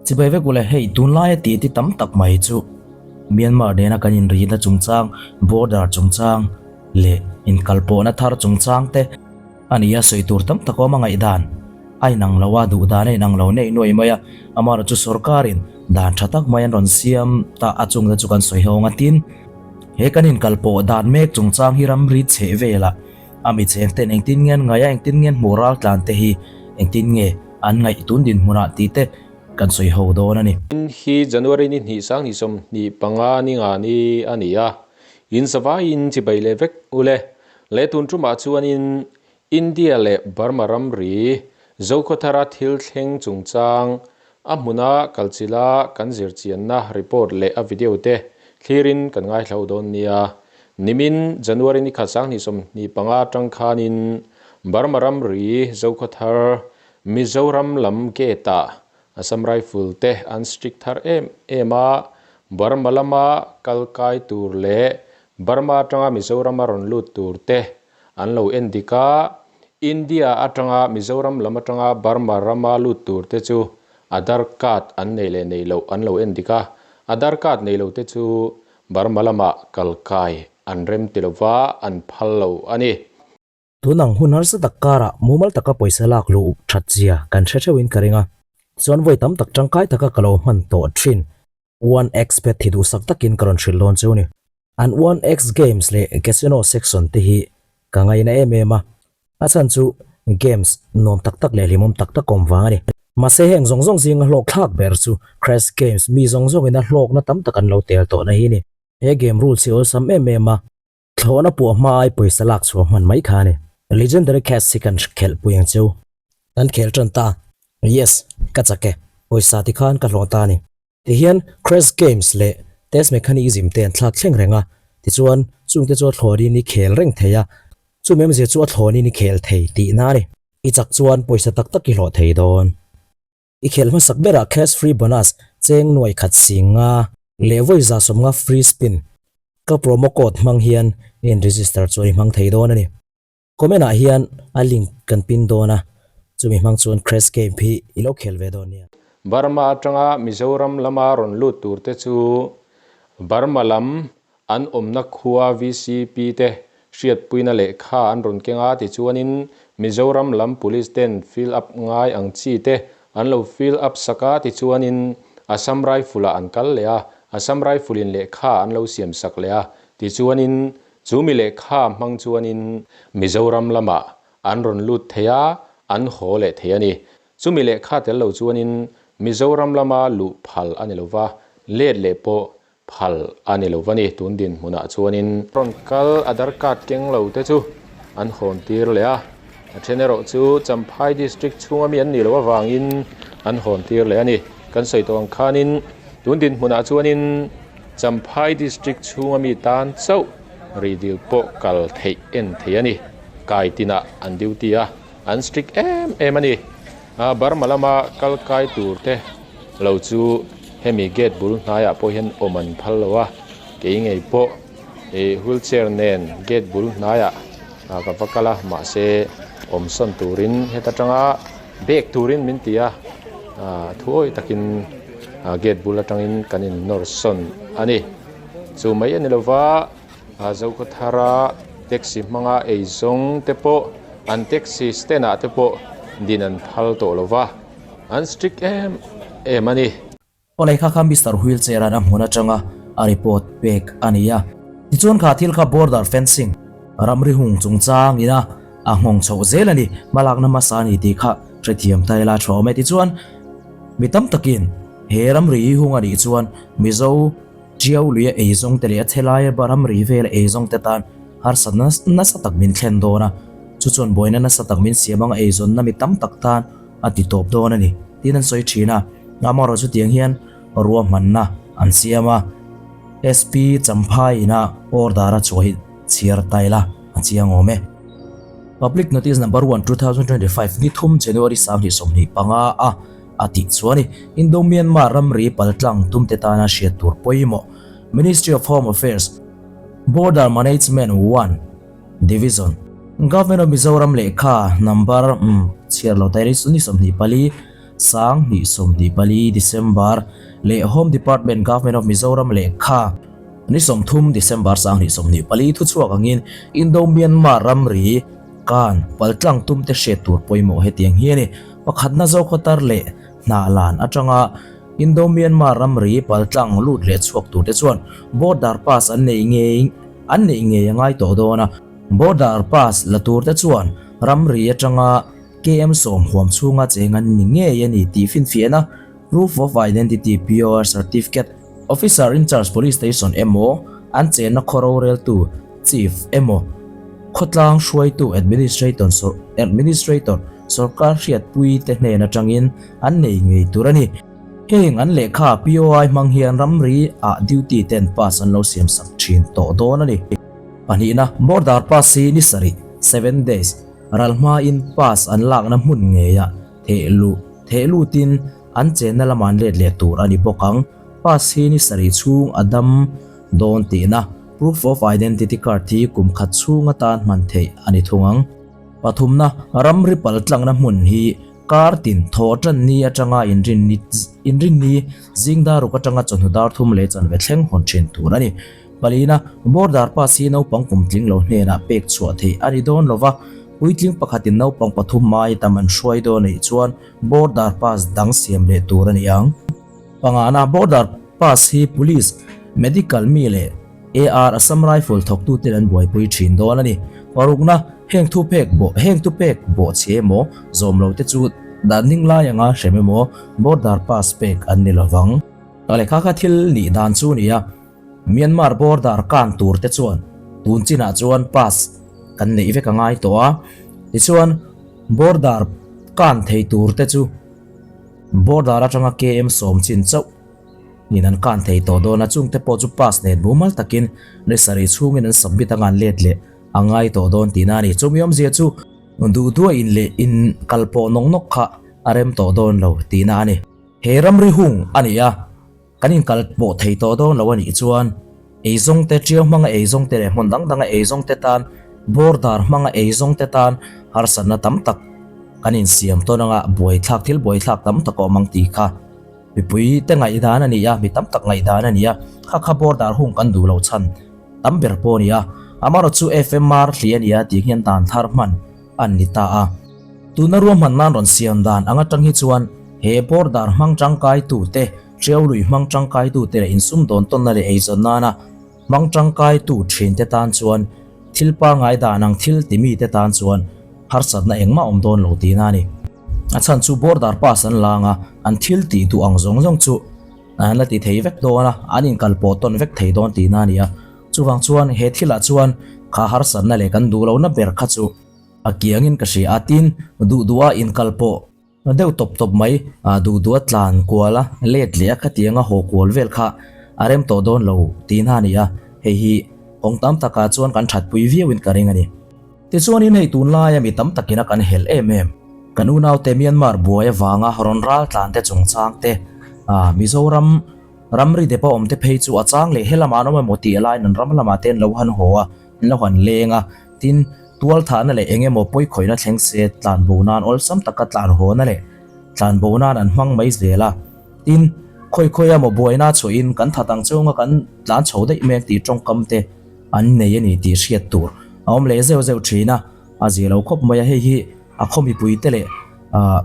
Chibai vek ule, hei tunlaia titi tam tak mai chu Myanmar nena kan inrihna chungchang, border chungchang leh inkalpawhna thar chungchang te a ni a, sawi tur tam tak awm a ngaihdan a inang lo a, duh dan a inang lo neih nuai mai a, amaherawhchu sorkarin dan tha tak mai an rawn siam ta a chungte chu kan sawi ho ang a, tin he kan inkalpawh dan mek chungchang hi ramri chheh velah a mi cheng ten engtin nge an ngaih a, engtin nge an hmuh ral tlan te hi engtin nge an ngaih tun dinhmunah tih te kan sawi ho dawn a ni. Hi January ni hnih sang hnih 25 ni nga ni a ni a, in zavaiin chibai leh vek ule. Leh tun tumah chuanin India leh Burma ramri Zokhawthara thil thleng chungchang a hmuna kalchila kan zirchianna report leh a video te thlirin kan ngaithla ho dawn nia. Nimin January ni khat sang hnih 25 atang khanin Burma ramri Zokhawthar Mizoram lam gate ah Assam Rifle te an strict thar em em a, Burma lama kal kai tur leh Burma atanga Mizorama rawn lut tur te an lo en dik a, India atanga Mizoram lam atanga Burma rama lut tur te chu Aadhaar card an nei leh nei loh an lo en dik a, Aadhaar card nei lo te chu Burma lamah kal kai an rem ti lova an phal lo a ni. Tun ang hun harsa tak karah mumal taka pawisa lak luh that zia kan hre theuhin ka ring a, tichuan vawi tam tak tangkai taka ka lo hman tawh thin. One X bet hi duhsak takin ka rawn hrilh dawn cheu ni. An One X Games leh Casino section te hi ka ngaina em em a, a chhan chu games nuam tak tak leh hlimawm tak tak awm vang a ni. Mahse heng zawng zawng zinga hlawk thlak ber chu Crash Games mi zawng zawngin a hlawkna tam tak an lo tel tawhna hi a ni. He game rules hi awlsam em em a, Thlawhna puah hma ai pawisa lak chhuah hman mai kha a ni. Legendary Cats hi kan khelh pui ang cheu. Kan khel tan ta. Yes, ka chak e. Pawisa ti khan ka hlawh ta a ni. Tihian Crash Games leh Test Mechanism te an thlak thleng reng a, tichuan chungte chu a thlawnin i khel reng thei a, chumi awmzia chu a thlawnin i khel thei tihna a ni. I chak chuan pawisa tak tak i hlawh thei dawn. I khelh hmasak berah cash free bonus cheng nuai khat sing nga leh vawi 150 free spin ka promo code hmang hian i in register chuan i hmang thei dawn a ni. Comment ah hian a link kan pin dawn a, chumi hmang chuan crash game hi i lo khel ve dawn nia. Burma atanga Mizoram lama rawn lut tur te chu Burma lam An awmna khua VCP te hriatpuina lehkha an rawn keng a, tichuanin Mizoram lam Police ten fill up ngai ang chi te an lo fill up sak a, tichuanin Assam Rifle ah an kal leh a, Assam Rifle in lehkha an lo siam sak leh a, tichuanin chu mi lehkha hmang chuanin Mizoram lamah an rawn lut thei a, an haw leh thei a ni. Chumi lehkha tel lo chuanin Mizoram lama luh phal a ni lova, let leh pawh Phal a ni lo va ni, tun dinhmunah chuanin. Rawn kal Aadhaar card keng lo te chu an hawn tir leh a, a then erawh chu Champhai district chhunga mi an nih loh avangin an hawn tir leh a ni. Kan sawi tawh ang khanin tun dinhmunah chuanin Champhai district chhunga mi tan chauh rihdil pawh kal theih en thei a ni. Kai tinah an duty a, an strict em em a ni. Burma lama kal kai tur te lo chu hemi gate bul hnaiah pawh hian awm an phal lo a, kei ngei pawh ih wheelchair nen gate bul hnaiah ka va kal a, mahse awm sawn turin heta tanga bag turin min ti a, thuawi takin gate bul atangin kan in nawr sawn a ni. Chu mai a ni lova Zokhawthara taxi hmanga eizawng te pawh an taxi stand ah te pawh din an phal tawh lova. An strict em em a ni. Awlei kha kha Mister Wheelchair an a hmun atanga a report pek a ni a. Tichuan kha thil kha border fencing, ramri hung chungchang ina a nghawng chhoh zel a ni, hmalakna hmasa a ni tih kha hrethiam ta ila tha awm e. Tichuan mi tam takin he ramri hi hung a nih chuan Mizo Tiau luia eizawng te leh a chhelaia ramri vela eizawng te tan harsatna nasa tak min thlen dawn a, chu chuan buaina nasa tak min siam anga eizawnna mi tam tak tan a ti tawp dawn a ni tiin an sawi thin a, amaherawh chu tiang hian ruahmanna an siam a, SP Champhai ina order a chhuah hi chhiar ta ila a chiang awm e. Public Notice Number 1, 2025 ni thum January 2025 a a tih chuan i Indo-Myanmar ramri paltlang tumte tana hriat tur pawimawh Ministry of Home Affairs, Border Management 1 Division, Government of Mizoram lehkha number chhiar lo ta ni 24. 2024 December leh Home Department Government of Mizoram lehkha ni 30 December 2024 thuchhuak angin Indo-Myanmar ramri kan paltlang tumte hriat tur pawimawh hetiang hi a ni. Pakhatna Zokhawtar leh Hnahlan atanga Indo-Myanmar ramri paltlang lut leh chhuak turte chuan border pass an neih ngei an neih ngei a ngai tawh dawn a. Border pass la turte chuan ramri atanga KM 10 huam chhunga cheng an ni ngei a ni tih finfiahna Proof of Identity, POR Certificate, Officer in Charge Police Station emaw, an chenna khaw roreltu, Chief, emaw, khawtlang hruaitu Administrator Administrator sorkar hriatpui te hnen atangin an nei ngei tur a ni. Heng an lehkha POI hmang hian ramri ah duty ten pass an lo siam sak thin tawh dawn a ni. Pahnihna, Border pass hi ni sarih, seven days, ral hmain pass an lakna hmun ngeiah theh luh theh lutin an chenna lamah an let leh tur a ni bawk ang. Pass hi ni sarih chhung a dam dawn tihna Proof of Identity Card hi kum khat chhung atan hman theih a ni thung ang. Pathumna, ramri pal tlangna hmun hi kar tin thaw tan ni atanga inrinni inrinni zing dar ruk atanga chawhnu dar thum leh chanve thleng hawn thin tur a ni. Palina, border pass hi naupang kum tling lo hnenah pek chhuah theih a ni dawn lova, puitling pakhatin naupang pathum mai tam an hruai dawn anih chuan border pass dang siam leh tur a ni ang. Pangana, border pass hi police, medical mi leh AR Assam Rifle thawktuten an buaipui thin dawn a ni. Parukna, heng thu pek bawh heng thu pek bawh chhe emaw zawm lo te chu dan ding lai anga hrem emaw border pass pek an ni lovang. Lehkha kha thil nih dan chu a ni a. Myanmar border kan tur te chuan tun chinah chuan pass kan neih vek a ngai tawh a, tichuan border kan thei tur te chu border atanga KM 10 chin chauh in an kan thei tawh dawn a, chung te pawh chu pass nen mumal takin ni sarih chhungin an submit anga an let leh a ngai tawh dawn tihna a ni. Chumi awmzia chu duh duah in leh in kal pawh nawk nawk kha a rem tawh dawn lo tihna a ni. He ramri hung a ni a. Kan inkal pawh thei tawh dawn lo a nih chuan eizawngte ṭiau hmanga eizawngte leh hmun dang danga eizawngte tan border hmanga eizawngte tan harsatna tam tak kan insiam tawn anga buaithlak thil buaithlak tam tak a awm ang tih kha mipui te ngaihdan a ni a, mi tam tak ngaihdan a ni a, kha kha border hung kan duh loh chhan tam ber pawh a ni a, amaherawh chu FMR hli a ni a tih hian dan thar hman an ni ta a. Tuna ruahman nan rawn siam dan ang atang hi chuan he border hmang tangkaitute Ṭiau lui hmang ṭangkaitute leh insumdawn tawnna leh eizawn nana hmang ṭangkaitu ṭhinte tan chuan thil pangngai dan ang thil ti mite tan chuan harsatna engmah awm dawn lo tihna a ni. A chhan chu border pass an lang a, an thil tih duh ang zawng zawng chu an la ti thei vek dawn a, an inkalpawh tawn vek thei dawn tihna a ni a. Chuvang chuan he thilah chuan kha harsatna leh kan duh lohna ber kha chu a kiangin ka hria a, tin duh duha inkalpawh Deuh tawp tawp mai, duh duh a tlan kual a, let leh a khatiang a haw kual vel kha a rem tawh dawn lo tihna a ni a, hei hi kawng tam takah chuan kan thatpui viauin ka ring a ni. Tichuanin hei tunlaia mi tam takin a kan helh em em, kan unaute Myanmar buai avanga rawn ral tlan te chungchang te, Mizoram ramri depa awm te phei chu a chang leh helamah an awm emaw tih laiin an ram lamah te an lo han haw a, An lo han leng a, tin, tual thahna leh eng emaw pawi khawihna thleng se tlan bo nan awlsam taka tlan hawna leh tlan bo nan an hmang mai zel a, tin, khawi khawi emaw buaina chhuahin kan that ang chunga kan tlan chho daih mek tih tawngkam te an nei a ni tih hriat tur a awm leh zeuh zeuh thin a, a zia lo khawp mai a, hei hi a khaw mipui te leh ah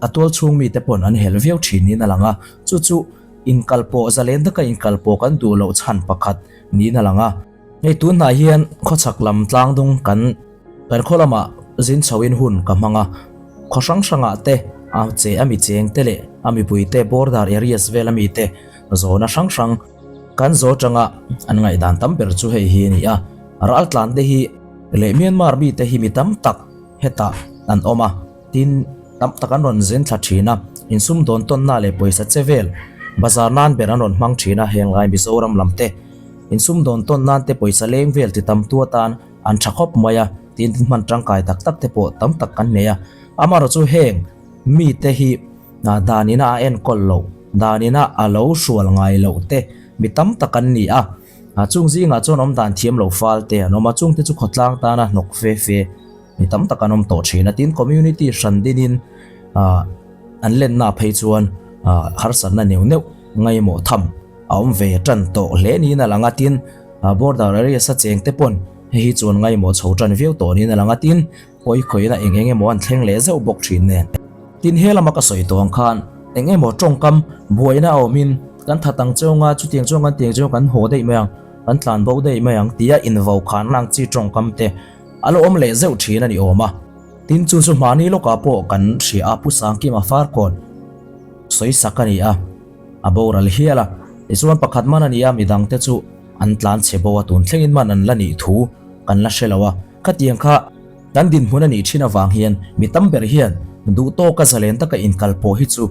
a tual chhung mite pawn an helh viau thin niin a lang a, chu chu inkalpawh zalen taka inkalpawh kan duh loh chhan pakhat niin a lang a. Hei tunhnah hian khawchhak lam tlangdung kan kan khaw lamah zin chhoin hun ka hmang a, khaw hrang hrangah te a che a mi cheng te leh a mipui te border areas vel a mi te zawhna hrang hrang kan zaw tanga an ngaihdan tam ber chu hei hi a ni a, raltlan te hi leh Myanmar mi te hi mi tam tak hetah an awm a. Tin, tam tak an rawn zin thla thin a, insumdawn tawnna leh pawisa che vel bazar nan ber an rawn hmang thin a, heng lai Mizoram lam te insumdawn tawn nan te pawisa leng vel ti tam tu atan an tha khawp mai a, tin tin hman tangkai tak tak te pawh tam tak kan nei a. Amaherawhchu chu heng mite hi danina a enkawl loh, danina a lo hrual ngai loh te mi tam tak an ni a, chung zingah chuan awmdan thiam lo fal te an awm a, chungte chu khawtlang tana hnawk fe fe. Mi tam tak an awm tawh thin a, tin community hran dinin ah An lenna phei chuan harsatna neuh neuh ngaimawh tham a awm ve tan tawh hle niin a lang a, tin border areas a cheng te pawn hei hi chuan ngaimawh chho tan viau tawh niin a lang a, tin pawi khawihna eng eng emaw an thleng leh zeuh bawk thin nen. Tin he lama ka sawi tawh ang khan eng emaw tawngkam buaina a awmin kan that ang cheu nga chutiang chuan kan tiang chuan kan haw daih mai ang, kan tlan bo daih mai ang tia invo khanna ang chi tawngkam te a lo awm leh zeuh thin a ni awm a. Tin chu chu hmani lawkah pawh kan hria a, Pu Sangkima Farkawn sawi sak a ni a, a boral hial a. Tichuan pakhat man a ni a, midang te chu an tlan chhe bo a, tun thlengin man an la nih thu kan la hre lo a. Khatiang kha kan dinhmun a nih thin avang hian mi tam ber hian duh tawka zalen taka inkalpawh hi chu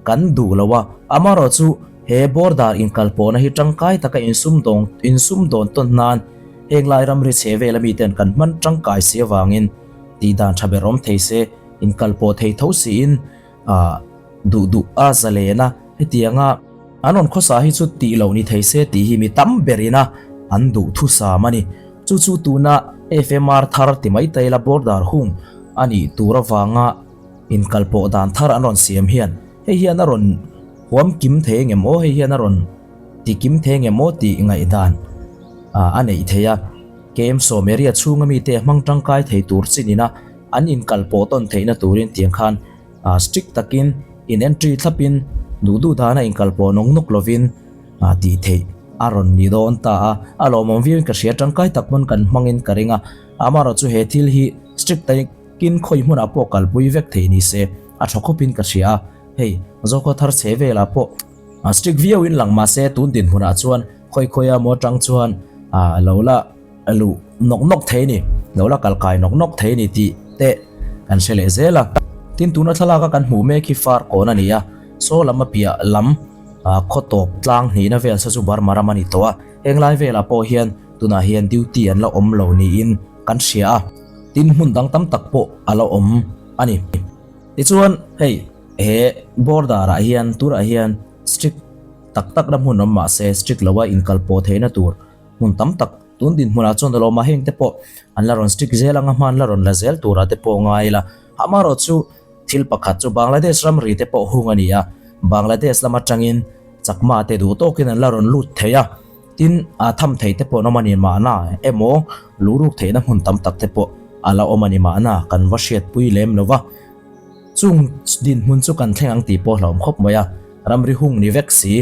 kan duh lo a, amaherawh chu he border inkalpawhna hi tangkai taka insumdawng insumdawn tawn nan heng lai ramri chhe vela miten kan hman tangkai si avangin tih dan tha ber awm thei se, inkalpawh thei tho siin ah duh duh a zalen a, hetianga an rawn khawsa hi chu tih loh ni thei se tih hi mi tam berin a an duh thusam a ni. Chu chu tuna FMR thar ti mai taila border hung a nih tur avanga inkalpawh dan thar an rawn siam hian hei hian a rawn huam kim thei engem aw, hei hian a rawn ti kim thei engem aw tih ngaihdan a neih theih a. KM Sawmeria chhunga mite hmang tangkai thei tur chin ina an inkalpawh tawn theihna turin tiang khan strict takin in entry thlapin duh duh dana inkalpawh nawk nawk lovin tih theih a rawn ni dawn ta a. A lawmawm viauin ka hria tangkai tak pawn kan hmangin ka ring a, amaherawh chu he thil hi strict takin khawi hmunah pawh kalpui vek thei ni se a tha khawpin ka hria a, hei Zokhawthar thar chhe velah pawh strict viauin lang mahse tun dinhmunah chuan Khawi khawi a maw tang chuan a lo la luh nawk nawk thei ni, lo la kal kai nawk nawk thei ni tih te kan hre leh zel a. Tin tuna thlalak a kan hmuh mek hi far kawn a ni a, saw lam a piah lam khaw tawp tlang hnihna vel saw chu Burma ram a ni tawh a, heng lai velah pawh hian tunah hian duty an la awm lo niin kan hria a, tin hmun dang tam tak pawh a la awm a ni. Tichuan hei he border ah hian tunah hian strict Tak tak na hmun awm mah se strict loa inkalpawh theihna tur hmun tam tak tun dinhmunah chuan a lawm a, heng te pawh an la rawn strict zel anga hma an la rawn la zel turah te pawh ngai ila. Amaherawh chu thil pakhat chu Bangladesh ramri te pawh hung a ni a, Bangladesh lam atangin Chakma te duh tawkin an la rawn lut thei a, tin a tham thei te pawh an awm a ni mahna emaw luhruk theihna hmun tam tak te pawh a la awm a ni mahna kan va hriatpui lem lo va. Chung dinhmun chu kan thleng ang tih pawh hlauhawm khawp mai a, ramri hung ni vek si,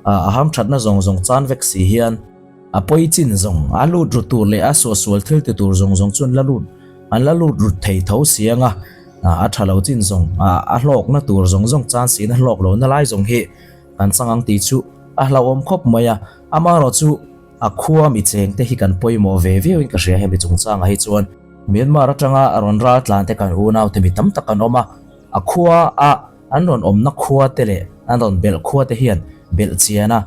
a hamthatna zawng zawng chan vek si hian a pawi chin zawng a lut rut tur leh a suahsual thil ti tur zawng zawng chu an la lut an la lut rut thei tho si ang a, a tha lo chin zawng a hlawkna tur zawng zawng chan siin a hlawk lohna lai zawng hi kan chang ang tih chu a hlauhawm khawp mai a, amaherawh chu a khua mi cheng te hi kan pawimawh ve viauin ka hria hemi chungchangah hi chuan. Myanmar atanga rawn ral tlan te kan unau te mi tam tak an awm a, a khua a an rawn awmna khua te leh an rawn belh khua te hian belh chian a,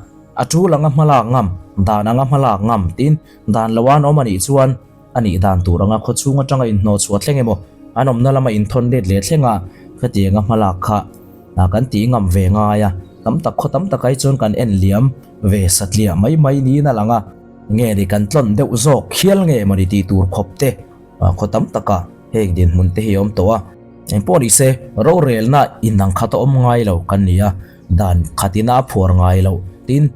a tul anga hma lak ngam, dan anga hma lak ngam tin dan lo an awm a nih chuan a nih dan tur anga khaw chhung atanga inhnawh chhuah thleng emaw an awmna lama inthawn let leh thleng a khatianga hma lak kha kan tih ngam ve ngai a, tam tak khaw tam takah hi chuan kan en liam ve satliah mai mai niin a lang a. Nge ni kan tlawn deuh zawk khial nge mawni tih tur khawp te khaw tam taka heng dinhmun te hi a awm tawh a. Engpawh ni se rorelna inang khat a awm ngai lo kan ni a, dan khatin a phuar ngai lo. Tin,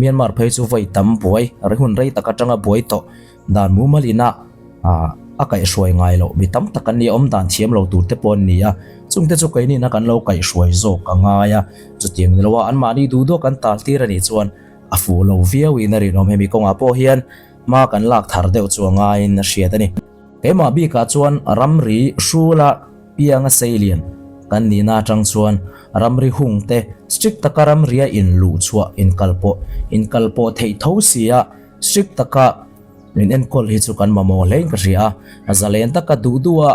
Myanmar phei chu vawi tam buai, hun rei tak atanga buai tawh dan mumal ina a kaihhruai ngai loh mi tam tak an ni a, awm dan thiam lo tur te pawh an ni a. Chungte chu keinin a kan lo kaihhruai zawk a ngai a, chutiang ni loa anmahni duh duh kan tal tir a nih chuan A fuh lo viau in a rinawm hemi kawngah pawh hian hma kan lak thar deuh chu a ngaiin a hriat a ni. Keimah bikah chuan ramri hrula pianga seilian kan nihna atang chuan ramri hung te strict taka ramria inluh chhuah inkalpawh inkalpawh theih tho sia strict taka min enkawl hi chu kan mamawh hlein ka hria a, zalen taka duh duha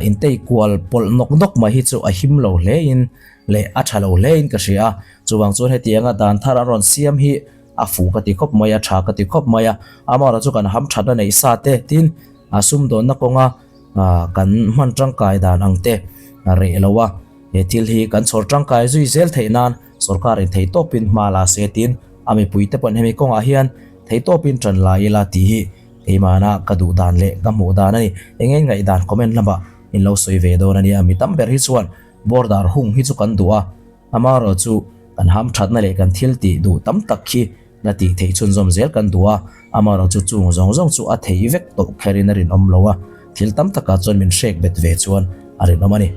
intei kual pawlh nawk nawk mai hi chu a him lo hlein leh a tha lo hlein ka hria a. Chuvang chuan hetianga dan thar an rawn siam hi a fuh ka ti khawp mai a, tha ka ti khawp mai a. Amaherawhchu chu kan ham thatna neih sa te tin a sumdawnna kawnga kan hman tangkai dan ang te reh lo a, he thil hi kan chhawr tangkai zui zel theih nan sorkarin theihtawpin hma la se tin a mipuite pawn hemi kawngah hian theihtawpin tan la ila tih hi keimahna ka duh dan leh ka hmuh dan a ni. Eng eng ngaihdan comment lamah in lo sawi ve dawn a nia, mi tam ber hi chuan. Border hung hi chu kan duh a, amaherawhchu kan hamthatna leh kan thil tih duh tam tak khi la tih theih chhunzawm zel kan duh a, amaherawhchu chung zawng zawng chu a thei vek tawh kherin a rinawm lo a, thil tam takah chuan min hrek bet ve chuan a rinawm a ni.